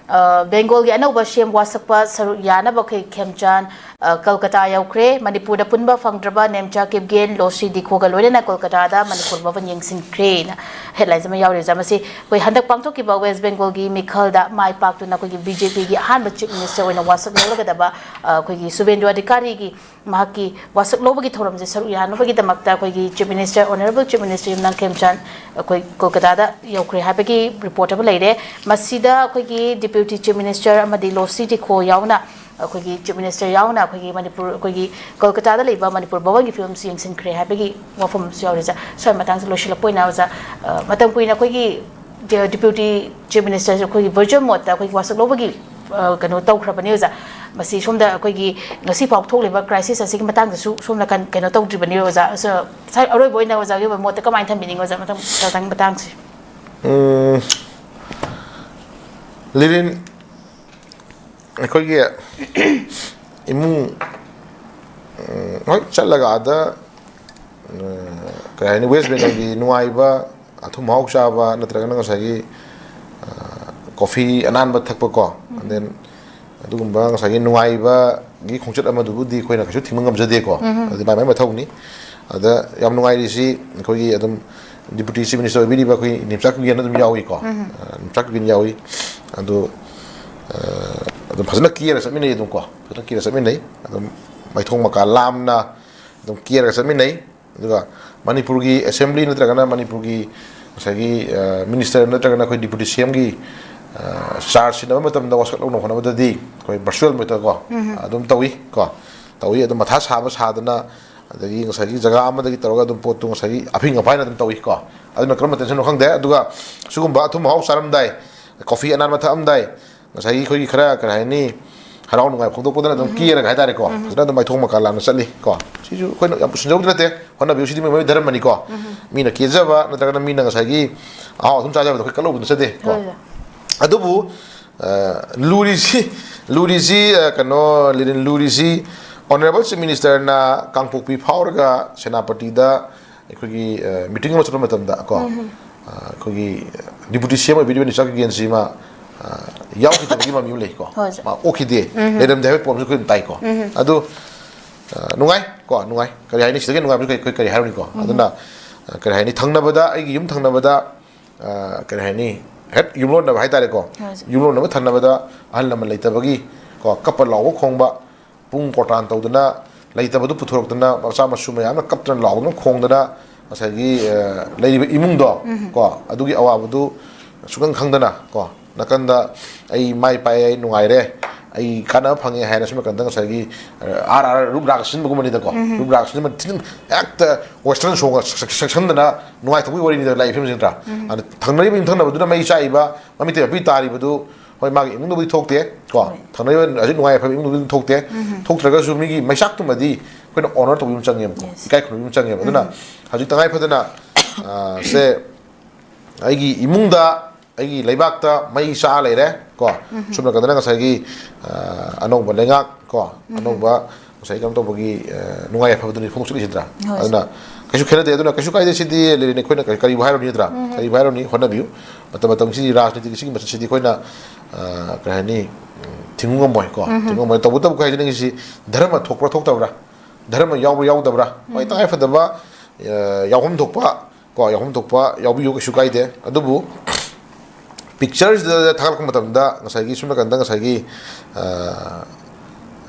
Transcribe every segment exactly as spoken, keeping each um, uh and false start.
ꯕꯦꯡꯒꯣꯜꯒꯤ ꯑꯅꯧꯕ ꯁꯤ ꯑꯦꯝ ꯋꯥꯁꯛꯄ ꯁꯔꯨꯛ ꯌꯥꯅꯕ ꯑꯩꯈꯣꯏ ꯈꯦꯝꯆꯥꯟ ꯀꯜꯀꯇꯥ ꯌꯧꯈ꯭ꯔꯦ꯫ ꯃꯅꯤꯄꯨꯔꯗ ꯄꯨꯟꯕ ꯐꯪꯗ꯭ꯔꯕ ꯅꯦꯝꯆꯥ ꯀꯤꯞꯒꯦꯟ, ꯂꯣꯁꯤ ꯗꯤꯈꯣꯒ ꯂꯣꯏꯅꯅ ꯀꯣꯜꯀꯇꯥꯗ ꯃꯅꯤꯄꯨꯔ ꯚꯕꯟ ꯌꯦꯡꯁꯤꯟꯈ꯭ꯔꯦꯅ ꯍꯦꯗꯂꯥꯏꯟꯁ ꯑꯃ ꯌꯥꯎꯔꯤꯕ ꯑꯁꯤ ꯑꯩꯈꯣꯏ ꯍꯟꯗꯛ ꯄꯥꯡꯊꯣꯛꯈꯤꯕ ꯋꯦꯁ ꯕꯦꯡꯒꯣꯜꯒꯤ ꯃꯤꯈꯜꯗ ꯃꯥꯏ ꯄꯥꯛꯇꯨꯅ ꯑꯩꯈꯣꯏꯒꯤ ꯕꯤ ꯖꯦ ꯄꯤꯒꯤ ꯑꯍꯥꯟꯕ ꯆꯤꯐ ꯃꯤꯅꯤꯁꯇꯔ ꯑꯣꯏꯅ ꯋꯥꯁꯛ ꯂꯧꯔꯒꯗꯕ ꯑꯩꯈꯣꯏꯒꯤ ꯁꯨꯚꯦꯟꯗꯨ ꯑꯙꯤꯀꯥꯔꯤꯒꯤ ꯃꯍꯥꯛꯀꯤ ꯋꯥꯁꯛ ꯂꯧꯕꯒꯤ ꯊꯧꯔꯝꯁꯦ ꯁꯔꯨꯛ ꯌꯥꯅꯕꯒꯤꯗꯃꯛꯇ ꯑꯩꯈꯣꯏꯒꯤ chief minister, honourable chief minister Yumnam Khemchand ꯑꯩꯈꯣꯏ ꯀꯣꯜꯀꯇꯥꯗ ꯌꯧꯈ꯭ꯔꯦ ꯍꯥꯏꯕꯒꯤ ꯔꯤꯄꯣꯔꯠ ꯑꯃ ꯂꯩꯔꯦ꯫ ꯃꯁꯤꯗ ꯑꯩꯈꯣꯏꯒꯤ ꯗꯤꯄ꯭ꯌꯨꯇꯤ ꯆꯤꯐ ꯃꯤꯅꯤꯁꯇꯔ ꯑꯃꯗꯤ ꯂꯣꯁꯤ ꯗꯤꯈꯣ ꯌꯥꯎꯅ ꯑꯩꯈꯣꯏꯒꯤ ꯆꯤꯐ ꯃꯤꯅꯤꯁꯇꯔ ꯌꯥꯎꯅ ꯑꯩꯈꯣꯏꯒꯤ ꯃꯅꯤꯄꯨꯔ, ꯑꯩꯈꯣꯏꯒꯤ ꯀꯣꯜꯀꯇꯥꯗ ꯂꯩꯕ ꯃꯅꯤꯄꯨꯔ ꯚꯕꯟꯒꯤ ꯐꯤꯕꯝꯁꯨ ꯌꯦꯡꯁꯤꯟꯈ꯭ꯔꯦ ꯍꯥꯏꯕꯒꯤ ꯋꯥꯐꯝ ꯑꯃꯁꯨ ꯌꯥꯎꯔꯤ ꯑꯣꯖꯥ꯫ ꯁ꯭ꯋꯥꯏ ꯃꯇꯥꯡꯁꯦ ꯂꯣꯏꯁꯤꯜꯂꯛꯄ ꯑꯣꯏꯅ ꯑꯣꯖꯥ, ꯃꯇꯝ ꯀꯨꯏꯅ ꯑꯩꯈꯣꯏꯒꯤ ꯗꯤꯄ꯭ꯌꯨꯇꯤ ꯆꯤꯐ ꯃꯤꯅꯤꯁꯇꯔꯁꯦ ꯑꯩꯈꯣꯏꯒꯤ ꯚꯔꯆꯨꯋꯦꯜ ꯃꯣꯗꯇ ꯑꯩꯈꯣꯏꯒꯤ ꯋꯥꯁꯛ ꯂꯧꯕꯒꯤ ꯀꯩꯅꯣ ꯇꯧꯈ꯭ꯔꯕꯅꯤ ꯑꯣꯖꯥ꯫ ꯃꯁꯤ ꯁꯣꯝꯗ ꯑꯩꯈꯣꯏꯒꯤ ꯉꯁꯤ ꯐꯥꯎ ꯊꯣꯛꯂꯤꯕ ꯀ꯭ꯔꯥꯏꯁꯤꯁ ꯑꯁꯤꯒꯤ ꯃꯇꯥꯡꯗꯁꯨ ꯁꯣꯝꯅ ꯀꯩꯅꯣ ꯇꯧꯗ꯭ꯔꯤꯕꯅꯤ ꯑꯣꯖꯥ꯫ ꯉꯁꯥꯏ ꯑꯔꯣꯏꯕ ꯑꯣꯏꯅ ꯑꯣꯖꯥꯒꯤ ꯑꯣꯏꯕ ꯃꯣꯠꯇ ꯀꯃꯥꯏꯅ ꯊꯝꯕꯤꯅꯤꯡꯉꯤ ꯑꯣꯖꯥ? ꯃꯊꯪ ꯃꯊꯪ ꯃꯇꯥꯡꯁꯦ꯫ ꯎꯝ, ꯂꯤꯔꯤꯟ, ꯑꯩꯈꯣꯏꯒꯤ ꯏꯃꯨꯡ, ꯎꯝ, ꯍꯣꯏ, ꯆꯠꯂꯒ ꯑꯥꯗ, ꯎꯝ, ꯀꯩ ꯍꯥꯏꯅꯤ, ꯋꯦꯁ ꯕꯦꯡꯒꯜꯒꯤ ꯅꯨꯡꯉꯥꯏꯕ ꯑꯊꯨꯝ ꯑꯍꯥꯎ ꯆꯥꯕ ꯅꯠꯇ꯭ꯔꯒꯅ ꯉꯁꯥꯏꯒꯤ, ꯑ, ꯀꯣꯐꯤ ꯑꯅꯥꯟꯕ ꯊꯛꯄꯀꯣ, and then ꯑꯗꯨꯒꯨꯝꯕ ꯉꯁꯥꯏꯒꯤ ꯅꯨꯡꯉꯥꯏꯕꯒꯤ ꯈꯣꯡꯆꯠ ꯑꯃꯗꯨꯕꯨꯗꯤ ꯑꯩꯈꯣꯏꯅ ꯀꯩꯁꯨ ꯊꯤꯡꯕ ꯉꯝꯖꯗꯦꯀꯣ꯫ ꯑꯗꯨꯗꯤ ꯃꯥꯏ ꯃꯥꯏ ꯃꯊꯧꯅꯤ꯫ ꯑꯗ ꯌꯥꯝ ꯅꯨꯡꯉꯥꯏꯔꯤꯁꯤ ꯑꯩꯈꯣꯏꯒꯤ ꯑꯗꯨꯝ ꯗꯤꯄꯨꯇꯤ ꯆꯤꯐ ꯃꯤꯅꯤꯁꯇꯔ ꯑꯣꯏꯕꯤꯔꯤꯕ ꯑꯩꯈꯣꯏ ꯅꯤꯝꯆꯥ ꯀꯤꯞꯒꯦꯟ ꯑꯗꯨꯝ ꯌꯥꯎꯏꯀꯣ꯫ ꯑ, ꯅꯤꯝꯆꯥ ꯀꯤꯞꯒꯦꯟ ꯌꯥꯎꯏ꯫ ꯑꯗꯨ, ꯑ, ꯑꯗꯨꯝ ꯐꯖꯅ ꯀꯦꯔ ꯆꯠꯃꯤꯟꯅꯩ ꯑꯗꯨꯝ ꯀꯣ꯫ ꯐꯖꯅ ꯀꯦꯔ ꯆꯠꯃꯤꯟꯅꯩ꯫ ꯑꯗꯨꯝ ꯃꯥꯏꯊꯣꯡ ꯃꯀꯥ ꯂꯥꯝꯅ ꯑꯗꯨꯝ ꯀꯦꯔꯒ ꯆꯠꯃꯤꯟꯅꯩ꯫ ꯑꯗꯨꯒ ꯃꯅꯤꯄꯨꯔꯒꯤ ꯑꯦꯁꯦꯝꯕ꯭ꯂꯤ ꯅꯠꯇ꯭ꯔꯒꯅ ꯃꯅꯤꯄꯨꯔꯒꯤ ꯉꯁꯥꯏꯒꯤ, ꯑ, ꯃꯤꯅꯤꯁꯇꯔ ꯅꯠꯇ꯭ꯔꯒꯅ ꯑꯩꯈꯣꯏ ꯗꯤꯄꯨꯇꯤ ꯁꯤ ꯑꯦꯝꯒꯤ, ꯑ, ꯆꯥꯔꯖ ꯁꯤꯟꯅꯕ ꯃꯇꯝꯗ ꯋꯥꯁꯛ ꯂꯧꯅꯕ ꯍꯣꯠꯅꯕꯗꯗꯤ ꯑꯩꯈꯣꯏ ꯚꯔꯆꯨꯋꯦꯜ ꯃꯦꯊꯗꯀꯣ, ꯑꯗꯨꯝ ꯇꯧꯏ ꯀꯣ꯫ ꯇꯧꯏ꯫ ꯑꯗꯨꯝ ꯃꯊꯥ ꯁꯥꯕ ꯁꯥꯗꯅ, ꯑꯗꯒꯤ ꯉꯁꯥꯏꯒꯤ ꯖꯒꯥ ꯑꯃꯗꯒꯤ ꯇꯧꯔꯒ ꯑꯗꯨꯝ ꯄꯣꯠꯇꯨ ꯉꯁꯥꯏꯒꯤ ꯑꯐꯤꯡ ꯑꯐꯥꯏꯅ ꯑꯗꯨꯝ ꯇꯧꯏ ꯀꯣ꯫ ꯑꯗꯨꯅ ꯀꯔꯝꯕ ꯇꯦꯟꯁꯟꯅꯣ ꯈꯪꯗꯦ꯫ ꯑꯗꯨꯒ ꯁꯤꯒꯨꯝꯕ ꯑꯊꯨꯝ ꯑꯍꯥꯎ ꯆꯥꯔꯝꯗꯥꯏ, ꯀꯣꯐꯤ ꯑꯅꯥꯟꯕ ꯊꯛꯑꯝꯗꯥꯏ, ꯉꯁꯥꯏꯒꯤ ꯑꯩꯈꯣꯏꯒꯤ ꯈꯔ, ꯀꯔꯤ ꯍꯥꯏꯅꯤ, ꯍꯔꯥꯎ ꯅꯨꯡꯉꯥꯏ ꯐꯣꯡꯗꯣꯛꯄꯗꯅ ꯑꯗꯨꯝ ꯀꯦꯔꯒ ꯍꯥꯏꯇꯥꯔꯦꯀꯣ, ꯐꯖꯅ ꯑꯗꯨꯝ ꯃꯥꯏꯊꯣꯡ ꯃꯀꯥ ꯂꯥꯝꯅ ꯆꯠꯂꯤ ꯀꯣ꯫ ꯁꯤꯁꯨ ꯑꯩꯈꯣꯏꯅ ꯌꯥꯝ ꯄꯨꯁꯤꯟꯖꯧꯕꯗꯤ ꯅꯠꯇꯦ, ꯍꯣꯠꯅꯕꯤꯌꯨ, ꯁꯤꯗꯤ ꯃꯤꯑꯣꯏꯕꯒꯤ ꯙꯔꯃꯅꯤꯀꯣ꯫ ꯃꯤꯅ ꯀꯦꯖꯕ ꯅꯠꯇ꯭ꯔꯒꯅ ꯃꯤꯅ ꯉꯁꯥꯏꯒꯤ ꯑꯍꯥꯎ ꯑꯊꯨꯝ ꯆꯥꯖꯕꯗꯣ ꯑꯩꯈꯣꯏ ꯀꯠꯂꯧꯕ ꯅꯠꯆꯗꯦ ꯀꯣ꯫ ꯍꯣꯏ, ꯍꯣꯏ꯫ ꯑꯗꯨꯕꯨ, ꯑ, ꯂꯨꯔꯤꯁꯤ, ꯂꯨꯔꯤꯁꯤ, ꯑ, ꯀꯩꯅꯣ, ꯂꯤꯔꯤꯟ, ꯂꯨꯔꯤꯁꯤ ꯑꯣꯅꯔꯦꯕꯜ ꯆꯤꯐ ꯃꯤꯅꯤꯁꯇꯔꯅ ꯀꯥꯡꯄꯣꯛꯄꯤ ꯐꯥꯎꯔꯒ ꯁꯦꯅꯥꯄꯇꯤꯗ ꯑꯩꯈꯣꯏꯒꯤ, ꯑ, ꯃꯤꯇꯤꯡ ꯑꯃ ꯆꯠꯄ ꯃꯇꯝꯗ ꯀꯣ, ꯑ, ꯑꯩꯈꯣꯏꯒꯤ ꯗꯤꯄꯨꯇꯤ ꯁꯤ ꯑꯦꯝ ꯑꯣꯏꯕꯤꯔꯤꯕ ꯅꯤꯆꯥ ꯀꯤꯒꯦꯟꯁꯤꯃ, ꯑ, ꯌꯥꯎꯈꯤꯗꯕꯒꯤ ꯃꯃꯤ ꯑꯃ ꯂꯩꯀꯣ꯫ ꯍꯣꯏ, ꯁꯥꯔ꯫ ꯃꯥ ꯑꯣꯛꯈꯤꯗꯦ, ꯂꯩꯔꯝꯗꯦ ꯍꯥꯏꯕꯒꯤ ꯄꯣꯠ ꯑꯃꯁꯨ ꯑꯩꯈꯣꯏ ꯑꯗꯨꯝ ꯇꯥꯏꯀꯣ꯫ ꯑꯗꯨ ꯑ, ꯅꯨꯡꯉꯥꯏ ꯀꯣ, ꯅꯨꯡꯉꯥꯏ꯫ ꯀꯔꯤ ꯍꯥꯏꯅꯤ? ꯁꯤꯗꯒꯤ ꯅꯨꯡꯉꯥꯏꯕꯁꯨ ꯀꯔꯤ, ꯑꯩꯈꯣꯏ ꯀꯔꯤ ꯍꯥꯏꯔꯨꯅꯤꯀꯣ? ꯑꯗꯨꯅ ꯑ, ꯀꯔꯤ ꯍꯥꯏꯅꯤ? ꯊꯪꯅꯕꯗ, ꯑꯩꯒꯤ ꯌꯨꯝ ꯊꯪꯅꯕꯗ ꯑ, ꯀꯔꯤ ꯍꯥꯏꯅꯤ? ꯍꯦꯛ ꯌꯨꯝꯂꯣꯟꯅꯕ ꯍꯥꯏꯇꯥꯔꯦꯀꯣ꯫ ꯍꯣꯏ, ꯁꯥꯔ꯫ ꯌꯨꯝꯂꯣꯟꯅꯕ ꯊꯪꯅꯕꯗ ꯑꯍꯜ ꯂꯃꯟ ꯂꯩꯇꯕꯒꯤ ꯀꯣ, ꯀꯞꯄ ꯂꯥꯎꯕ ꯈꯣꯡꯕ, ꯄꯨꯡ ꯀꯣꯔꯇꯥꯟ ꯇꯧꯗꯅ, ꯂꯩꯇꯕꯗꯨ ꯄꯨꯊꯣꯔꯛꯇꯅ, ꯃꯆꯥ ꯃꯁꯨ ꯃꯌꯥꯝꯅ ꯀꯞꯇꯅ ꯂꯥꯎꯗꯅ ꯈꯣꯡꯗꯅ, ꯉꯁꯥꯏꯒꯤ ꯑ, ꯂꯩꯔꯤꯕ ꯏꯃꯨꯡꯗꯣ ꯀꯣ, ꯑꯗꯨꯒꯤ ꯑꯋꯥꯕꯗꯨ ꯁꯨꯈꯪ ꯈꯪꯗꯅ ꯀꯣ, ꯅꯥꯀꯟꯗ ꯑꯩ ꯃꯥꯏ ꯄꯥꯛꯑꯦ, ꯑꯩ ꯅꯨꯡꯉꯥꯏꯔꯦ, ꯑꯩ ꯀꯥꯟꯅꯕ ꯐꯪꯉꯦ ꯍꯥꯏꯅ ꯁꯨꯝ ꯅꯥꯀꯟꯗ ꯉꯁꯥꯏꯒꯤ ꯑ, ꯑꯥꯔ ꯑꯥꯔ ꯔꯨꯞ ꯔꯥꯒ ꯁꯤꯟꯕꯒꯨꯝꯕꯅꯤꯗꯀꯣ꯫ ꯔꯨꯞ ꯔꯥꯒ ꯁꯤꯟꯕ ꯊꯤꯖꯤꯟ-, ꯍꯦꯛꯇ ꯋꯦꯁꯇꯔꯟ ꯁꯣꯡꯒ ꯁꯛ-, ꯁꯛ-, ꯁꯛꯁꯟꯗꯅ ꯅꯨꯡꯉꯥꯏꯊꯣꯛꯄꯒꯤ ꯋꯥꯔꯤꯅꯤꯗ ꯂꯥꯛꯏ ꯐꯤꯕꯝꯁꯤ ꯅꯠꯇ꯭ꯔꯥ? ꯑꯗ ꯊꯪꯅꯔꯤꯕ ꯌꯨꯝꯊꯪꯅꯕꯗꯨꯅ ꯃꯩ ꯆꯥꯛꯏꯕ, ꯃꯃꯤꯠꯇ ꯃꯄꯤ ꯇꯥꯔꯤꯕꯗꯨ, ꯍꯣꯏ, ꯃꯥꯒꯤ ꯏꯃꯨꯡꯗꯕꯨꯗꯤ ꯊꯣꯛꯇꯦ ꯀꯣ꯫ ꯊꯪꯅꯔꯤꯕ ꯍꯧꯖꯤꯛ ꯅꯨꯡꯉꯥꯏ ꯌꯥꯏꯐꯕ ꯏꯃꯨꯡꯗꯕꯨꯗꯤ ꯊꯣꯛꯇꯦ꯫ ꯊꯣꯛꯇ꯭ꯔꯒꯁꯨ ꯃꯤꯒꯤ ꯃꯩꯆꯥꯛꯇꯨꯃꯗꯤ ꯑꯩꯈꯣꯏꯅ ꯑꯣꯅꯔ ꯇꯧꯕꯤꯕ ꯑꯃ ꯆꯪꯉꯦꯕꯀꯣ꯫ Yes. ꯏꯀꯥꯏ ꯈꯨꯝꯅꯕ ꯑꯃ ꯆꯪꯉꯦꯕ꯫ ꯑꯗꯨꯅ ꯍꯧꯖꯤꯛ ꯇꯉꯥꯏ ꯐꯗꯅ ꯑ, ꯁꯦ ꯑꯩꯒꯤ ꯏꯃꯨꯡꯗ, ꯑꯩꯒꯤ ꯂꯩꯕꯥꯛꯇ ꯃꯩ ꯆꯥꯛꯑ ꯂꯩꯔꯦ ꯀꯣ꯫ ꯁꯨꯝ ꯅꯥꯀꯟꯗꯅ ꯉꯁꯥꯏꯒꯤ ꯑ, ꯑꯅꯧꯕ ꯂꯩꯉꯥꯛ ꯀꯣ, ꯑꯅꯧꯕ ꯉꯁꯥꯏ ꯀꯩꯅꯣ ꯇꯧꯕꯒꯤ ꯑ, ꯅꯨꯡꯉꯥꯏ ꯌꯥꯏꯐꯕꯗꯨꯅꯤ ꯐꯣꯡꯗꯣꯛꯆꯔꯤꯁꯤꯗ꯭ꯔꯥ? ꯍꯣꯏ, ꯑꯗꯨꯅ ꯀꯩꯁꯨ ꯈꯦꯠꯅꯗꯦ꯫ ꯑꯗꯨꯅ ꯀꯩꯁꯨ ꯀꯥꯏꯗꯦ, ꯁꯤꯗꯤ ꯂꯩꯔꯤꯅꯤ, ꯑꯩꯈꯣꯏꯅ ꯀꯔꯤ-, ꯀꯔꯤꯕꯨ ꯍꯥꯏꯔꯨꯅꯤ ꯅꯠꯇ꯭ꯔꯥ? ꯀꯔꯤꯕꯨ ꯍꯥꯏꯔꯨꯅꯤ? ꯍꯣꯠꯅꯕꯤꯌꯨ꯫ ꯃꯇꯝ ꯃꯇꯝꯒꯤꯁꯤꯗꯤ ꯔꯥꯖꯅꯤꯇꯤꯒꯤ ꯁꯤꯒꯤ ꯃꯆꯠꯁꯤꯗꯤ ꯑꯩꯈꯣꯏꯅ ꯑ, ꯀꯔꯤ ꯍꯥꯏꯅꯤ? ꯎꯝ, ꯊꯤꯡꯕ ꯉꯝꯃꯣꯏ ꯀꯣ꯫ ꯊꯤꯡꯕ ꯉꯝꯃꯣꯏ꯫ ꯇꯧꯕꯇꯕꯨ ꯀꯩ ꯍꯥꯏꯖꯅꯤꯡꯉꯤꯁꯤ, ꯙꯔꯃ ꯊꯣꯛꯄ꯭ꯔꯥ ꯊꯣꯛꯇꯕ꯭ꯔꯥ? ꯙꯔꯃ ꯌꯥꯎꯕ꯭ꯔꯥ ꯌꯥꯎꯗꯕ꯭ꯔꯥ? ꯍꯣꯏ, ꯇꯉꯥꯏ ꯐꯗꯕ ꯑ, ꯌꯥꯎꯐꯝ ꯊꯣꯛꯄ ꯀꯣ, ꯌꯥꯎꯐꯝ ꯊꯣꯛꯄ ꯌꯥꯎꯕꯤꯌꯨ, ꯀꯩꯁꯨ ꯀꯥꯏꯗꯦ꯫ ꯑꯗꯨꯕꯨ ꯄꯤꯛꯆꯔꯁꯤꯗ ꯊꯥꯒꯠꯂꯛꯄ ꯃꯇꯝꯗ ꯉꯁꯥꯏꯒꯤ ꯁꯨꯝ ꯅꯥꯀꯟꯗ ꯉꯁꯥꯏꯒꯤ ꯑ,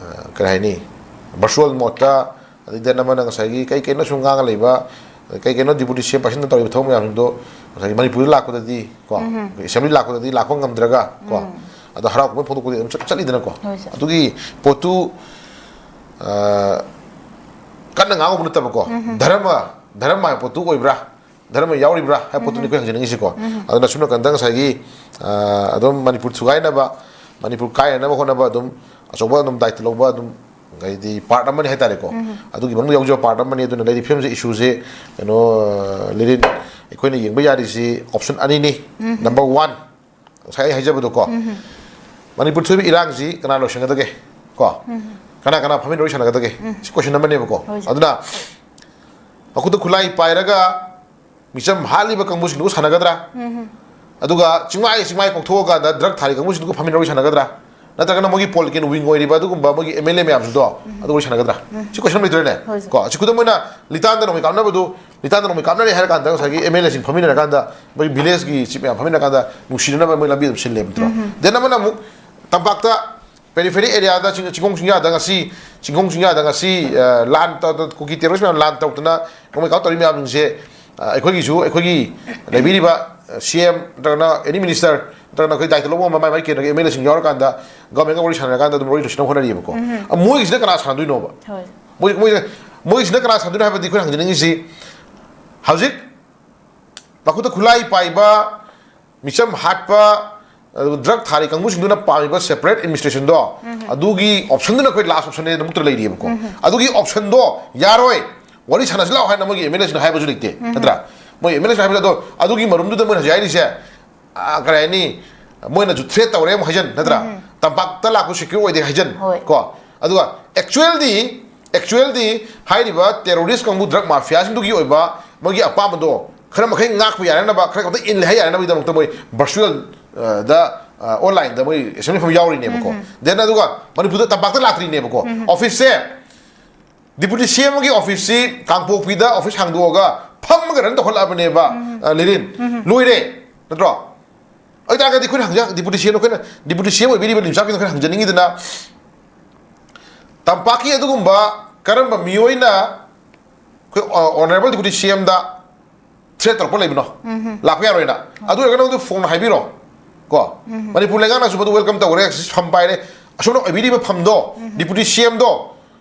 ꯑ, ꯀꯔꯤ ꯍꯥꯏꯅꯤ, ꯚꯔꯆꯨꯋꯦꯜ ꯃꯣꯠꯇ, ꯑꯗꯩ ꯗꯦꯟ ꯑꯃꯅ ꯉꯁꯥꯏꯒꯤ ꯀꯩ ꯀꯩꯅꯣ ꯁꯨꯝ ꯉꯥꯡꯉ ꯂꯩꯕ, ꯀꯩ ꯀꯩꯅꯣ ꯗꯤꯄꯨꯇꯤ ꯁꯤ ꯑꯦꯝ ꯄꯥꯔꯁꯟꯅ ꯇꯧꯔꯤꯕ ꯊꯕꯛ ꯃꯌꯥꯝꯁꯤꯡꯗꯣ ꯉꯁꯥꯏꯒꯤ ꯃꯅꯤꯄꯨꯔꯗ ꯂꯥꯛꯄꯗꯗꯤ ꯀꯣ, ꯑꯦꯁꯦꯝꯕ꯭ꯂꯤ ꯂꯥꯛꯄꯗꯗꯤ ꯂꯥꯛꯄ ꯉꯝꯗ꯭ꯔꯒ ꯀꯣ, ꯑꯗꯣ ꯍꯔꯥꯎ ꯀꯨꯝꯍꯩ ꯐꯣꯡꯗꯣꯛꯄꯗꯤ ꯑꯗꯨꯝ ꯆꯠ-, ꯆꯠꯂꯤꯗꯅꯀꯣ꯫ ꯍꯣꯏ, ꯁꯥꯔ꯫ ꯑꯗꯨꯒꯤ ꯄꯣꯠꯇꯨ ꯑ, ꯀꯟꯅ ꯉꯥꯡꯉꯨꯕ ꯅꯠꯇꯕꯀꯣ, ꯙꯔꯃ, ꯙꯔꯃ ꯍꯥꯏꯕ ꯄꯣꯠꯇꯨ ꯑꯣꯏꯕ꯭ꯔꯥ, ꯙꯔꯃ ꯌꯥꯎꯔꯤꯕ꯭ꯔꯥ ꯍꯥꯏꯕ ꯄꯣꯠꯇꯨꯅꯤ ꯑꯩꯈꯣꯏ ꯍꯪꯖꯅꯤꯡꯉꯤꯁꯤꯀꯣ꯫ ꯑꯗꯨꯅ ꯁꯨꯝ ꯅꯥꯀꯟꯗ ꯉꯁꯥꯏꯒꯤ ꯑ, ꯑꯗꯨꯝ ꯃꯅꯤꯄꯨꯔ ꯊꯨꯒꯥꯏꯅꯕ, ꯃꯅꯤꯄꯨꯔ ꯀꯥꯏꯅꯅꯕ ꯍꯣꯠꯅꯕ ꯑꯗꯨꯝ ꯑꯆꯧꯕ ꯑꯗꯨꯝ ꯗꯥꯏꯇ ꯂꯧꯕ ꯑꯗꯨꯝ ꯍꯥꯏꯗꯤ ꯄꯥꯔꯠ ꯑꯃꯅꯤ ꯍꯥꯏꯇꯥꯔꯦꯀꯣ꯫ ꯑꯗꯨꯒꯤ ꯃꯅꯨꯡꯗ ꯌꯥꯎꯖꯕ ꯄꯥꯔꯠ ꯑꯃꯅꯤ꯫ ꯑꯗꯨꯅ ꯂꯩꯔꯤꯕ ꯐꯤꯕꯝꯁꯦ, ꯏꯁꯨꯁꯦ ꯀꯩꯅꯣ, ꯑ, ꯂꯤꯔꯤꯟ, ꯑꯩꯈꯣꯏꯅ ꯌꯦꯡꯕ ꯌꯥꯔꯤꯁꯤ ꯑꯣꯞꯁꯟ ꯑꯅꯤꯅꯤ꯫ ꯅꯝꯕꯔ ꯋꯥꯟ, ꯉꯁꯥꯏ ꯑꯩ ꯍꯥꯏꯖꯕꯗꯣ ꯀꯣ, ꯃꯅꯤꯄꯨꯔ ꯊꯣꯛꯏꯕ ꯏꯔꯥꯡꯁꯤ ꯀꯅꯥ ꯂꯣꯏꯁꯟꯒꯗꯒꯦ ꯀꯣ? ꯀꯅꯥ ꯀꯅꯥ ꯐꯝꯃꯤꯟꯅ ꯋꯥꯔꯤ ꯁꯥꯟꯅꯒꯗꯒꯦ? ꯁꯤ ꯀꯣꯏꯁꯟ ꯑꯃꯅꯦꯕꯀꯣ꯫ ꯍꯣꯏ, ꯁꯥꯔ꯫ ꯑꯗꯨꯅ ꯃꯈꯨꯠꯇ ꯈꯨꯠꯂꯥꯏ ꯄꯥꯏꯔꯒ ꯃꯤꯆꯝ ꯍꯥꯠꯂꯤꯕ ꯀꯥꯡꯕꯨꯁꯤꯡꯗꯨꯕꯨ ꯁꯥꯟꯅꯒꯗ꯭ꯔꯥ? ꯑꯗꯨꯒ ꯆꯤꯡꯃꯥꯏ ꯆꯤꯡꯃꯥꯏ ꯀꯣꯛꯊꯣꯛꯑꯀꯥꯟꯗ ꯗ꯭ꯔꯒ ꯊꯥꯔꯤ ꯀꯥꯡꯕꯨꯁꯤꯡꯗꯨꯒ ꯐꯝꯃꯤꯟꯅ ꯋꯥꯔꯤ ꯁꯥꯟꯅꯒꯗ꯭ꯔꯥ? ꯅꯠꯇ꯭ꯔꯒꯅ ꯃꯣꯏꯒꯤ ꯄꯣꯂꯤꯇꯤꯀꯦꯜ ꯋꯤꯡ ꯑꯣꯏꯔꯤꯕ ꯑꯗꯨꯒꯨꯝꯕ ꯃꯣꯏꯒꯤ ꯑꯦꯝ ꯑꯦꯜ ꯑꯦ ꯃꯌꯥꯝꯁꯤꯡꯗꯣ ꯑꯗꯨ ꯋꯥꯔꯤ ꯁꯥꯟꯅꯒꯗ꯭ꯔꯥ? ꯁꯤ ꯀꯣꯏꯁꯟ ꯂꯩꯇ꯭ꯔꯅꯦ? ꯀꯣ, ꯁꯤ ꯈꯨꯗꯝ ꯑꯣꯏꯅ ꯂꯤꯇꯥꯟꯗ ꯅꯣꯡꯃꯩ ꯀꯥꯞꯅꯕꯗꯨ, ꯂꯤꯇꯥꯟꯗ ꯅꯣꯡꯃꯩ ꯀꯥꯞꯅꯔꯦ ꯍꯥꯏꯔ ꯀꯥꯟꯗ ꯉꯁꯥꯏꯒꯤ ꯑꯦꯝ ꯑꯦꯜ ꯑꯦꯁꯤꯡ ꯐꯝꯃꯤꯟꯅꯔꯀꯥꯟꯗ ꯃꯣꯏ ꯚꯤꯂꯦꯖꯀꯤ ꯆꯤꯞ ꯃꯌꯥꯝ ꯐꯝꯃꯤꯟꯅꯔꯀꯥꯟꯗ ꯅꯨꯡꯁꯤꯅꯅꯕ ꯃꯣꯏ ꯂꯝꯕꯤ ꯑꯗꯨꯝ ꯁꯤꯜꯂꯦꯕ ꯅꯠꯇ꯭ꯔꯣ? ꯗꯦꯟ ꯑꯃꯅ ꯑꯃꯨꯛ ꯇꯝꯄꯥꯛꯇ ꯄꯦꯔꯤꯐꯦꯔꯤ ꯑꯦꯔꯤꯌꯥꯗ ꯆꯤꯡ-, ꯆꯤꯡꯈꯣꯡ ꯆꯤꯡꯌꯥꯗ ꯉꯁꯤ, ꯆꯤꯡꯈꯣꯡ ꯆꯤꯡꯌꯥꯗ ꯉꯁꯤ, ꯑ, ꯂꯥꯟ ꯇ-, ꯇ-, ꯀꯨꯀꯤ ꯇꯦꯔꯣꯔꯤꯁ ꯃꯌꯥꯝ ꯂꯥꯟ ꯇꯧꯗꯅ ꯅꯣꯡꯃꯩ ꯀꯥꯞ ꯇꯧꯔꯤ ꯃꯌꯥꯝꯁꯤꯡꯁꯦ, ꯑ, ꯑꯩꯈꯣꯏꯒꯤꯁꯨ, ꯑꯩꯈꯣꯏꯒꯤ ꯂꯩꯕꯤꯔꯤꯕ, ꯑ, ꯁꯤ ꯑꯦꯝ ꯅꯠꯇ꯭ꯔꯒꯅ ꯑꯦꯅꯤ ꯃꯤꯅꯤꯁꯇꯔ ꯅꯠꯇ꯭ꯔꯒꯅ ꯑꯩꯈꯣꯏ ꯗꯥꯏꯇ ꯂꯧꯕ ꯉꯝꯕ ꯃꯥꯏ ꯃꯥꯏ ꯀꯦꯟꯗ꯭ꯔꯒꯤ ꯑꯦꯝ ꯑꯦꯜ ꯑꯦꯁꯤꯡ ꯌꯥꯎꯔꯀꯥꯟꯗ ꯒꯚꯔꯟꯃꯦꯟꯒ ꯋꯥꯔꯤ ꯁꯥꯟꯅꯔꯀꯥꯟꯗ ꯑꯗꯨꯝ ꯋꯥꯔꯤ ꯂꯣꯏꯁꯤꯟꯅꯕ ꯍꯣꯠꯅꯔꯤꯕꯀꯣ꯫ ꯑ, ꯃꯣꯏꯒꯤꯁꯤꯅ ꯀꯅꯥ ꯁꯥꯟꯅꯗꯣꯏꯅꯣꯕ? ꯍꯣꯏ꯫ ꯃꯣꯏ-, ꯃꯣꯏ-, ꯃꯣꯏꯒꯤꯁꯤꯅ ꯀꯅꯥ ꯁꯥꯟꯅꯗꯣꯏꯅꯣ ꯍꯥꯏꯕꯗꯤ ꯑꯩꯈꯣꯏꯅ ꯍꯪꯖꯅꯤꯡꯉꯤꯁꯤ, ꯍꯧꯖꯤꯛ ꯃꯈꯨꯠꯇ ꯈꯨꯠꯂꯥꯏ ꯄꯥꯏꯕ, ꯃꯤꯆꯝ ꯍꯥꯠꯄ, ꯑꯗꯨꯒ ꯗ꯭ꯔꯒ ꯊꯥꯔꯤ ꯀꯥꯡꯕꯨꯁꯤꯡꯗꯨꯅ ꯄꯥꯝꯃꯤꯕ ꯁꯦꯄꯔꯦꯠ ꯑꯦꯗꯃꯤꯅꯤꯁꯇ꯭ꯔꯦꯁꯟꯗꯣ, ꯑꯗꯨꯒꯤ ꯑꯣꯞꯁꯟꯗꯨꯅ ꯑꯩꯈꯣꯏ ꯂꯥꯁ ꯑꯣꯞꯁꯟꯅꯦ ꯑꯗꯨꯃꯛꯇ ꯂꯩꯔꯤꯑꯕꯀꯣ꯫ ꯑꯗꯨꯒꯤ ꯑꯣꯞꯁꯟꯗꯣ ꯌꯥꯔꯣꯏ, ꯋꯥꯔꯤ ꯁꯥꯟꯅꯁꯤ ꯂꯥꯛꯑꯣ ꯍꯥꯏꯅ ꯃꯣꯏꯒꯤ ꯑꯦꯝ ꯑꯦꯜ ꯑꯦꯁꯤꯡꯅ ꯍꯥꯏꯕꯁꯨ ꯂꯩꯇꯦ, ꯅꯠꯇ꯭ꯔꯥ? ꯃꯣꯏ ꯑꯦꯝ ꯑꯦꯜ ꯑꯦꯁꯤꯡꯅ ꯍꯥꯏꯕꯗ, ꯑꯗꯣ ꯑꯗꯨꯒꯤ ꯃꯔꯨꯝꯗꯨꯗ ꯃꯣꯏꯅ ꯍꯧꯖꯤꯛ ꯍꯥꯏꯔꯤꯁꯦ, ꯑ, ꯀꯔꯤ ꯍꯥꯏꯅꯤ, ꯃꯣꯏꯅꯁꯨ ꯊ꯭ꯔꯦꯠ ꯇꯧꯔꯦ ꯑꯃꯨꯛ ꯍꯥꯏꯖꯟ, ꯅꯠꯇ꯭ꯔꯥ? ꯇꯝꯄꯥꯛꯇ ꯂꯥꯛꯄ ꯁꯦꯀ꯭ꯌꯨꯔ ꯑꯣꯏꯗꯦ ꯍꯥꯏꯖꯟ, ꯍꯣꯏ꯫ ꯀꯣ? ꯑꯗꯨꯒ ꯑꯦꯛꯆꯨꯋꯦꯜꯗꯤ, ꯑꯦꯛꯆꯨꯋꯦꯜꯗꯤ ꯍꯥꯏꯔꯤꯕ ꯇꯦꯔꯣꯔꯤꯁ ꯀꯥꯡꯕꯨ, ꯗ꯭ꯔꯒ ꯃꯥꯐꯤꯌꯥꯁꯤꯡꯗꯨꯒꯤ ꯑꯣꯏꯕ ꯃꯣꯏꯒꯤ ꯑꯄꯥꯝꯕꯗꯣ ꯈꯔ ꯃꯈꯩ ꯉꯥꯛꯄ ꯌꯥꯅꯅꯕ, ꯈꯔ ꯈꯛꯇ ꯏꯜꯍꯩ ꯌꯥꯅꯅꯕꯒꯤꯗꯃꯛꯇ ꯃꯣꯏ ꯚꯔꯆꯨꯋꯦꯜ, ꯑ, ꯗ, ꯑ, ꯑꯣꯟꯂꯥꯏꯟꯗ ꯃꯣꯏ ꯑꯦꯁꯦꯝꯕ꯭ꯂꯤ ꯐꯝ ꯌꯥꯎꯔꯤꯅꯦꯕꯀꯣ꯫ ꯗꯦꯟ ꯑꯗꯨꯒ ꯃꯅꯤꯄꯨꯔꯗ ꯇꯝꯄꯥꯛꯇ ꯂꯥꯛꯇ꯭ꯔꯤꯅꯦꯕꯀꯣ꯫ ꯑꯣꯐꯤꯁꯁꯦ ꯗꯤꯄꯨꯇꯤ ꯁꯤ ꯑꯦꯝꯒꯤ ꯑꯣꯐꯤꯁꯁꯤ ꯀꯥꯡꯄꯣꯛꯄꯤꯗ ꯑꯣꯐꯤꯁ ꯍꯥꯡꯗꯣꯛꯑꯒ ꯐꯝꯃꯒ ꯔꯟ ꯇꯧꯈꯠꯂꯛꯑꯕꯅꯦꯕ, ꯑ, ꯂꯤꯂꯤꯟ꯫ ꯂꯣꯏꯔꯦ, ꯅꯠꯇ꯭ꯔꯣ? ꯑꯗꯨ ꯇꯥꯔꯒꯗꯤ ꯑꯩꯈꯣꯏꯅ ꯍꯪꯖ-, ꯗꯤꯄꯨꯇꯤ ꯁꯤ ꯑꯦꯝ, ꯑꯩꯈꯣꯏꯅ ꯗꯤꯄꯨꯇꯤ ꯁꯤ ꯑꯦꯝ ꯑꯣꯏꯕꯤꯔꯤꯕ ꯂꯤꯝꯆꯥꯛꯀꯤꯗ ꯑꯩꯈꯣꯏꯅ ꯍꯪꯖꯅꯤꯡꯉꯤꯗꯅ, ꯇꯝꯄꯥꯛꯀꯤ ꯑꯗꯨꯒꯨꯝꯕ ꯀꯔꯝꯕ ꯃꯤꯑꯣꯏꯅ ꯑꯩꯈꯣꯏ, ꯑ, ꯑꯣꯅꯔꯦꯕꯜ ꯗꯤꯄꯨꯇꯤ ꯁꯤ ꯑꯦꯝꯗ ꯊ꯭ꯔꯦꯠ ꯇꯧꯔꯛꯄ ꯂꯩꯕꯅꯣ? ꯂꯥꯛꯄ ꯌꯥꯔꯣꯏꯅ꯫ ꯑꯗꯨ ꯑꯣꯏꯔꯒꯅ ꯅꯪꯗꯣ ꯐꯣꯟ ꯍꯥꯏꯕꯤꯔꯣ꯫ ꯀꯣ? ꯃꯅꯤꯄꯨꯔ ꯂꯩꯉꯥꯛꯅꯁꯨ ꯃꯗꯨ ꯋꯦꯜꯀꯝ ꯇꯧꯈ꯭ꯔꯦ, ꯐꯝ ꯄꯥꯏꯔꯦ꯫ ꯑꯁꯣꯝꯅ ꯑꯣꯏꯕꯤꯔꯤꯕ ꯐꯝꯗꯣ, ꯗꯤꯄꯨꯇꯤ ꯁꯤ ꯑꯦꯝꯗꯣ,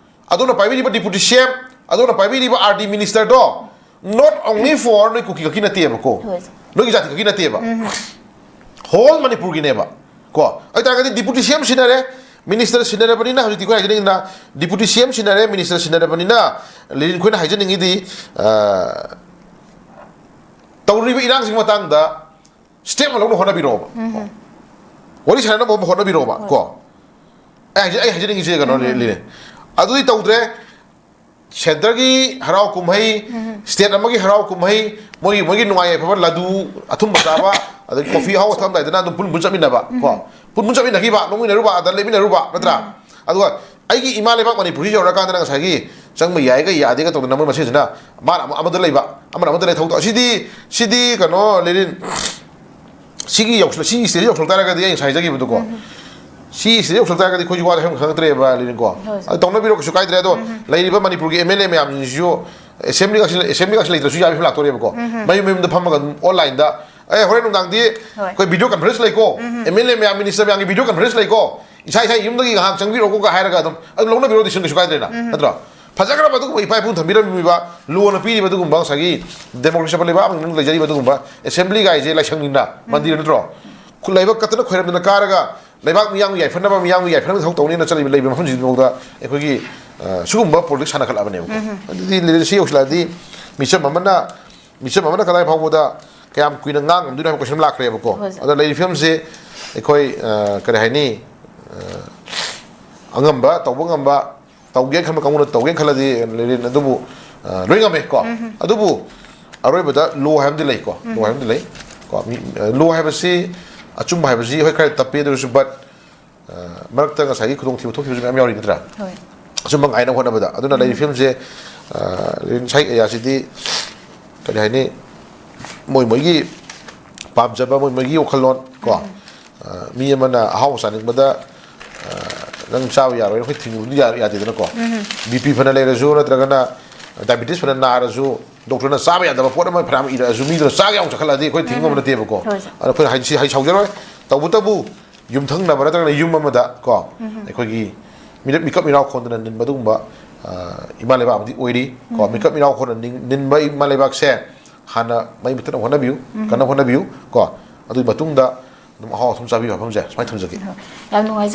ꯑꯗꯣꯝꯅ ꯄꯥꯏꯕꯤꯔꯤꯕ ꯗꯤꯄꯨꯇꯤ ꯁꯤ ꯑꯦꯝ, ꯑꯗꯣꯝꯅ ꯄꯥꯏꯕꯤꯔꯤꯕ ꯑꯥꯔ ꯗꯤ ꯃꯤꯅꯤꯁꯇꯔꯗꯣ, not only for ꯅꯣꯏ ꯀꯨꯀꯤ ꯈꯛꯀꯤ ꯅꯠꯇꯦꯕꯀꯣ, ꯍꯣꯏ꯫ ꯅꯣꯏꯒꯤ ꯖꯥꯇꯤ ꯈꯛꯀꯤ ꯅꯠꯇꯦꯕ꯫ ꯍꯣꯜ ꯃꯅꯤꯄꯨꯔꯒꯤꯅꯦꯕ꯫ ꯀꯣ? ꯑꯗꯨ ꯇꯥꯔꯒꯗꯤ ꯗꯤꯄꯨꯇꯤ ꯁꯤ ꯑꯦꯝ ꯁꯤꯟꯅꯔꯦ, ꯃꯤꯅꯤꯁꯇꯔ ꯁꯤꯟꯅꯔꯕꯅꯤꯅ, ꯍꯧꯖꯤꯛꯇꯤ ꯑꯩꯈꯣꯏ ꯍꯥꯏꯖꯅꯤꯡꯉꯤꯗꯅ, ꯗꯤꯄꯨꯇꯤ ꯁꯤ ꯑꯦꯝ ꯁꯤꯟꯅꯔꯦ, ꯃꯤꯅꯤꯁꯇꯔ ꯁꯤꯟꯅꯔꯕꯅꯤꯅ, ꯂꯤꯂꯤꯟ ꯑꯩꯈꯣꯏꯅ ꯍꯥꯏꯖꯅꯤꯡꯉꯤꯗꯤ, ꯑ, ꯇꯧꯔꯤꯕ ꯏꯔꯥꯡꯁꯤꯒꯤ ꯃꯇꯥꯡꯗ ꯁ꯭ꯇꯦꯞ ꯑꯃ ꯂꯧꯅ ꯍꯣꯠꯅꯕꯤꯔꯛꯑꯣꯕ꯫ ꯋꯥꯔꯤ ꯁꯥꯟꯅꯅꯕ ꯑꯃ ꯍꯣꯠꯅꯕꯤꯔꯛꯑꯣꯕ꯫ ꯍꯣꯏ꯫ ꯀꯣ? ꯑꯩ ꯍꯥꯏꯖ-, ꯑꯩ ꯍꯥꯏꯖꯅꯤꯡꯉꯤꯁꯦ ꯀꯩꯅꯣꯅꯦ, ꯂꯤꯂꯤꯟ꯫ ꯑꯗꯨꯗꯤ ꯇꯧꯗ꯭ꯔꯦ꯫ ꯁꯦꯟꯇꯔꯒꯤ ꯍꯔꯥꯎ ꯀꯨꯝꯍꯩ, ꯁ꯭ꯇꯦꯠ ꯑꯃꯒꯤ ꯍꯔꯥꯎ ꯀꯨꯝꯍꯩ, ꯃꯣꯏꯒꯤ ꯃꯣꯏꯒꯤ ꯅꯨꯡꯉꯥꯏ ꯌꯥꯏꯐꯕ, ꯂꯗꯨ, ꯑꯊꯨꯝꯕ ꯆꯥꯕ, ꯑꯗꯒꯤ ꯀꯣꯐꯤ ꯑꯍꯥꯎꯕ ꯊꯛꯑꯝꯗꯥꯏꯗꯅ ꯑꯗꯨꯝ ꯄꯨꯟ ꯄꯨꯟ ꯆꯠꯃꯤꯟꯅꯕ ꯀꯣ, ꯄꯨꯟ ꯄꯨꯟ ꯆꯠꯃꯤꯟꯅꯈꯤꯕ, ꯅꯣꯛꯃꯤꯟꯅꯔꯨꯕ, ꯑꯗ ꯂꯦꯞꯃꯤꯟꯅꯔꯨꯕ, ꯅꯠꯇ꯭ꯔꯥ? ꯑꯗꯨꯒ ꯑꯩꯒꯤ ꯏꯃꯥ ꯂꯩꯕꯥꯛ ꯃꯅꯤꯄꯨꯔꯁꯤ ꯌꯧꯔꯀꯥꯟꯗꯅ ꯉꯁꯥꯏꯒꯤ ꯆꯪꯕ ꯌꯥꯏꯒ ꯌꯥꯗꯦꯒ ꯇꯧꯗꯅ ꯃꯣꯏ ꯃꯁꯦꯟꯁꯤꯅ ꯃꯥꯅ ꯑꯃ ꯑꯃꯗ ꯂꯩꯕ, ꯑꯃꯅ ꯑꯃꯗ ꯂꯩ ꯊꯧꯗꯣꯛ ꯑꯁꯤꯗꯤ, ꯁꯤꯗꯤ ꯀꯩꯅꯣ, ꯂꯤꯔꯤꯟ, ꯁꯤꯒꯤ ꯌꯧꯁꯤꯜꯂ ꯁꯤꯒꯤ ꯁ꯭ꯇꯦꯖ ꯌꯧꯁꯤꯜꯂꯛ ꯇꯥꯔꯒꯗꯤ ꯑꯩ ꯉꯁꯥꯏ ꯍꯥꯏꯖꯈꯤꯕꯗꯨꯀꯣ, ꯁꯤ ꯁ꯭ꯇꯦꯖ ꯌꯧꯁꯤꯜꯂꯛ ꯇꯥꯔꯒꯗꯤ ꯑꯩꯈꯣꯏꯁꯨ ꯋꯥꯗ ꯍꯥꯏꯐꯝ ꯈꯪꯉꯛꯇ꯭ꯔꯦꯕ, ꯂꯤꯔꯤꯟꯀꯣ꯫ ꯑꯗꯨ ꯇꯧꯅꯕꯤꯔꯣ, ꯀꯩꯁꯨ ꯀꯥꯏꯗ꯭ꯔꯦ꯫ ꯑꯗꯣ ꯂꯩꯔꯤꯕ ꯃꯅꯤꯄꯨꯔꯒꯤ ꯑꯦꯝ ꯑꯦꯜ ꯑꯦ ꯃꯌꯥꯝꯁꯤꯡꯁꯤꯁꯨ ꯑꯦꯁꯦꯝꯕ꯭ꯂꯤꯒꯁꯤ ꯑꯦꯁꯦꯝꯕ꯭ꯂꯤꯒꯁꯤ ꯂꯩꯇ꯭ꯔꯁꯨ ꯌꯥꯕ ꯐꯤꯕꯝ ꯂꯥꯛꯇꯣꯔꯦꯕꯀꯣ꯫ ꯃꯌꯨꯝ ꯃꯌꯨꯝꯗ ꯐꯝꯃꯒ ꯑꯗꯨꯝ ꯑꯣꯟꯂꯥꯏꯟꯗ, "ꯑꯦ, ꯍꯣꯔꯦꯟ ꯅꯨꯡꯗꯥꯡꯗꯤ ꯑꯩꯈꯣꯏ ꯚꯤꯗꯤꯑꯣ ꯀꯟꯐꯔꯦꯟꯁ ꯂꯩꯀꯣ, ꯑꯦꯝ ꯑꯦꯜ ꯑꯦ ꯃꯌꯥꯝ, ꯃꯤꯅꯤꯁꯇꯔ ꯃꯌꯥꯝꯒꯤ ꯚꯤꯗꯤꯑꯣ ꯀꯟꯐꯔꯦꯟꯁ ꯂꯩꯀꯣ, ꯏꯁꯥ ꯏꯁꯥ ꯌꯨꯝꯗꯒꯤ ꯉꯥꯏꯍꯥꯛ ꯆꯪꯕꯤꯔꯛꯑꯣꯀꯣ" ꯍꯥꯏꯔꯒ ꯑꯗꯨꯝ ꯑꯗꯨꯝ ꯂꯧꯅꯕꯤꯔꯣ, ꯗꯤꯁꯤꯖꯟ ꯀꯩꯁꯨ ꯀꯥꯏꯗ꯭ꯔꯦꯅ, ꯅꯠꯇ꯭ꯔꯣ? ꯐꯖꯈ꯭ꯔꯕ ꯑꯗꯨꯒꯨꯝꯕ ꯏꯄꯥ ꯏꯄꯨꯅ ꯊꯝꯕꯤꯔꯝꯃꯤꯕ, ꯂꯣꯅ ꯄꯤꯔꯤꯕ ꯑꯗꯨꯒꯨꯝꯕ ꯉꯁꯥꯏꯒꯤ ꯗꯦꯃꯣꯀ꯭ꯔꯦꯁꯤ ꯆꯠꯄ ꯂꯩꯕꯥꯛ ꯑꯃꯒꯤ ꯃꯅꯨꯡꯗ ꯂꯩꯖꯔꯤꯕ ꯑꯗꯨꯒꯨꯝꯕ ꯑꯦꯁꯦꯝꯕ꯭ꯂꯤ ꯒꯥꯏꯁꯦ ꯂꯥꯏꯁꯪꯅꯤꯅ, ꯃꯟꯗꯤꯔ ꯅꯠꯇ꯭ꯔꯣ? ꯈꯨꯠ ꯂꯥꯏꯕꯛ ꯀꯠꯇꯅ ꯈꯣꯏꯔꯝꯗꯅ ꯀꯥꯔꯒ ꯂꯩꯕꯥꯛ ꯃꯤꯌꯥꯝꯒꯤ ꯌꯥꯏꯐꯅꯕ, ꯃꯤꯌꯥꯝꯒꯤ ꯌꯥꯏꯐꯅꯕ ꯊꯕꯛ ꯇꯧꯅꯤꯅ ꯆꯠꯂꯤꯕ, ꯂꯩꯕ ꯃꯐꯝꯁꯤꯡꯁꯤꯐꯥꯎꯗ ꯑꯩꯈꯣꯏꯒꯤ, ꯑ, ꯁꯤꯒꯨꯝꯕ ꯄꯣꯂꯤꯇꯤꯛꯁ ꯁꯥꯟꯅꯈꯠꯂꯛꯑꯕꯅꯦꯕꯀꯣ꯫ ꯑꯗꯨꯗꯤ ꯂꯤꯗꯔꯁꯤꯞ ꯌꯧꯁꯤꯜꯂꯛꯑꯗꯤ ꯃꯤꯆꯝ ꯑꯃꯅ, ꯃꯤꯆꯝ ꯑꯃꯅ ꯀꯗꯥꯏ ꯐꯥꯎꯕꯗ ꯀꯌꯥꯝ ꯀꯨꯏꯅ ꯉꯥꯡ ꯉꯝꯗꯣꯏꯅꯣ ꯍꯥꯏꯕ ꯀꯣꯏꯁꯟ ꯑꯃ ꯂꯥꯛꯈ꯭ꯔꯦꯕꯀꯣ꯫ ꯑꯗ ꯂꯩꯔꯤꯕ ꯐꯤꯕꯝꯁꯦ ꯑꯩꯈꯣꯏ, ꯑ, ꯀꯔꯤ ꯍꯥꯏꯅꯤ, ꯑ, ꯑꯉꯝꯕ, ꯇꯧꯕ ꯉꯝꯕ, ꯇꯧꯒꯦ ꯈꯟꯕ ꯀꯥꯡꯕꯨꯅ ꯇꯧꯒꯦ ꯈꯜꯂꯗꯤ ꯂꯩꯔꯦ, ꯑꯗꯨꯕꯨ, ꯑ, ꯂꯣꯏ ꯉꯝꯃꯦ ꯀꯣ꯫ ꯑꯗꯨꯕꯨ ꯑꯔꯣꯏꯕꯗ ꯂꯣ ꯍꯥꯏꯕꯗꯤ ꯂꯩꯀꯣ, ꯂꯣ ꯍꯥꯏꯕꯗꯤ ꯂꯩ ꯀꯣ꯫ ꯃꯤ, ꯑ, ꯂꯣ ꯍꯥꯏꯕꯁꯤ, ꯑꯆꯨꯝꯕ ꯍꯥꯏꯕꯁꯤ ꯍꯣꯏ ꯈꯔ ꯇꯞꯄꯤ, ꯑꯗꯨ ꯑꯣꯏꯔꯁꯨ, but, ꯑ, ꯃꯔꯛꯇ ꯉꯁꯥꯏꯒꯤ ꯈꯨꯗꯣꯡꯊꯤꯕ ꯊꯣꯛꯈꯤꯕꯁꯨ ꯃꯌꯥꯝ ꯌꯥꯎꯔꯤ ꯅꯠꯇ꯭ꯔꯥ? ꯑꯆꯨꯝꯕ ꯉꯥꯏꯅꯕ ꯍꯣꯠꯅꯕꯗ꯫ ꯑꯗꯨꯅ ꯂꯩꯔꯤꯕ ꯐꯤꯕꯝꯁꯦ, ꯑ, ꯉꯁꯥꯏ ꯑꯦꯔꯤꯌꯥꯁꯤꯗꯤ ꯀꯔꯤ ꯍꯥꯏꯅꯤ, ꯃꯣꯏ ꯃꯣꯏꯒꯤ ꯄꯥꯝꯖꯕ, ꯃꯣꯏ ꯃꯣꯏꯒꯤ ꯋꯥꯈꯜꯂꯣꯟ ꯀꯣ꯫ ꯑ, ꯃꯤ ꯑꯃꯅ ꯑꯍꯥꯎꯕ ꯆꯥꯅꯤꯡꯕꯗ, ꯑ, "ꯅꯪ ꯆꯥꯕ ꯌꯥꯔꯣꯏ, ꯑꯩꯈꯣꯏ ꯊꯤꯡꯕꯗꯤ ꯌꯥ-, ꯌꯥꯗꯦꯗꯅꯀꯣ"꯫ ꯕꯤ ꯄꯤ ꯐꯅ ꯂꯩꯔꯁꯨ, ꯅꯠꯇ꯭ꯔꯒꯅ ꯗꯥꯏꯕꯤꯇꯤꯁ ꯐꯅ ꯅꯥꯔꯁꯨ, ꯗꯣꯛꯇꯔꯅ ꯆꯥꯕ ꯌꯥꯗꯕ ꯄꯣꯠ ꯑꯃ ꯐꯅꯌꯥꯝ ꯏꯔꯛꯑꯁꯨ, ꯃꯤꯗꯨꯅ ꯆꯥꯒꯦ ꯌꯥꯎꯅ ꯆꯠꯈꯠꯂꯛꯑꯗꯤ ꯑꯩꯈꯣꯏ ꯊꯤꯡꯕ ꯉꯝꯕ ꯅꯠꯇꯦꯕꯀꯣ꯫ ꯑꯗꯣ ꯑꯩꯈꯣꯏꯅ ꯍꯥꯏ-, ꯁꯤ ꯍꯥꯏ ꯁꯥꯎꯖꯔꯣꯏ꯫ ꯇꯧꯕꯇꯕꯨ ꯌꯨꯝꯊꯪꯅꯕ ꯅꯠꯇ꯭ꯔꯒꯅ ꯌꯨꯝ ꯑꯃꯗ ꯀꯣ, ꯑꯩꯈꯣꯏꯒꯤ ꯃꯤꯔꯛ-, ꯃꯤꯀꯞ ꯃꯤꯔꯥꯎ ꯈꯣꯟꯗꯅ ꯅꯤꯟꯕ ꯑꯗꯨꯒꯨꯝꯕ, ꯑ, ꯏꯃꯥ ꯂꯩꯕꯥꯛ ꯑꯃꯗꯤ ꯑꯣꯏꯔꯤ ꯀꯣ꯫ ꯃꯤꯀꯞ ꯃꯤꯔꯥꯎ ꯈꯣꯟꯗꯅ ꯅꯤꯡ-, ꯅꯤꯟꯕ ꯏꯃꯥ ꯂꯩꯕꯥꯛꯁꯦ ꯍꯥꯟꯅ ꯃꯩ ꯃꯨꯊꯠꯅꯕ ꯍꯣꯠꯅꯕꯤꯌꯨ, ꯀꯟꯅ ꯍꯣꯠꯅꯕꯤꯌꯨ ꯀꯣ꯫ ꯑꯗꯨꯒꯤ ꯃꯇꯨꯡꯗ ꯑꯗꯨꯝ ꯑꯍꯥꯎ ꯑꯊꯨꯝ ꯆꯥꯕꯤꯕ ꯃꯐꯝꯁꯦ ꯁꯨꯃꯥꯏꯅ ꯊꯝꯖꯒꯦ꯫ ꯌꯥꯝ ꯅꯨꯡꯉꯥꯏꯖꯔꯦ꯫